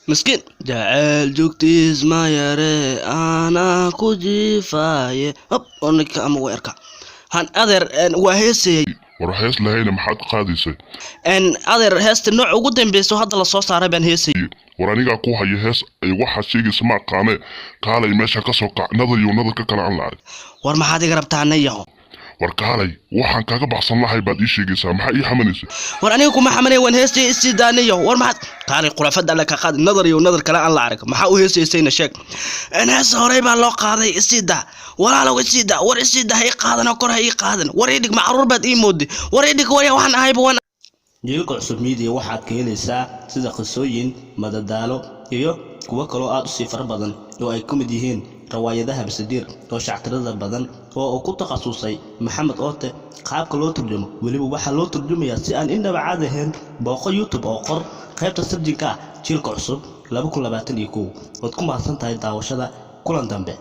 Miskiin jaceyl joogtiis ma yare, anaa ku jiifaaye. Hop, oo ninka ama way arkaa han. Adeer, waa heesayay. War hees lahayna maxaad qaadaysay? Adeer, heesta nooc ugu dambeysa oo hadda la soo saaray baan heesayay. War anigaa ku haya hees ay waxaad sheegaysa ma aqaane. Kaalay, meesha ka soo kac, nadar iyo nadar ka kale aan la arag. War maxaad iga rabtaa, nayaho? War kaalay, waxaan kaaga baxsan lahay baad ii sheegaysaa. Maxaa ii xamanaysa? War aniga kuma xamanay, waan heestay, isii daanayo. War maxaad? Kaalay, khuraafada alle ka qaad. Nadar iyo nadar kale aan la arag, maxaa u heesaysayna sheeg. Heesa horey baa loo qaaday, isii daa walaalow, isii daa. War isii daa, ha ii qaadano kor, ha ii qaadan. War ii dhig, ma caruur baad ii mooday? War ii dhig, warya waxaan ahayba waan. Jiilka Cusub Media waxaad ka helaysaa sida qisooyin, madadaalo iyo kuwo kaloo aad u sii fara badan oo ay ka mid yihiin rawaayadaha Basadiir oo shactirada badan oo uu ku takhasusay Maxamed Oote qaabka loo turjumo. Weliba waxaa loo turjumayaa si aan innaba caadi ahayn. Booqo YouTube oo qor qaybta searching-ka ah Jiilka Cusub 2021. Waad ku mahadsan tahay daawashada. Kulan dambe.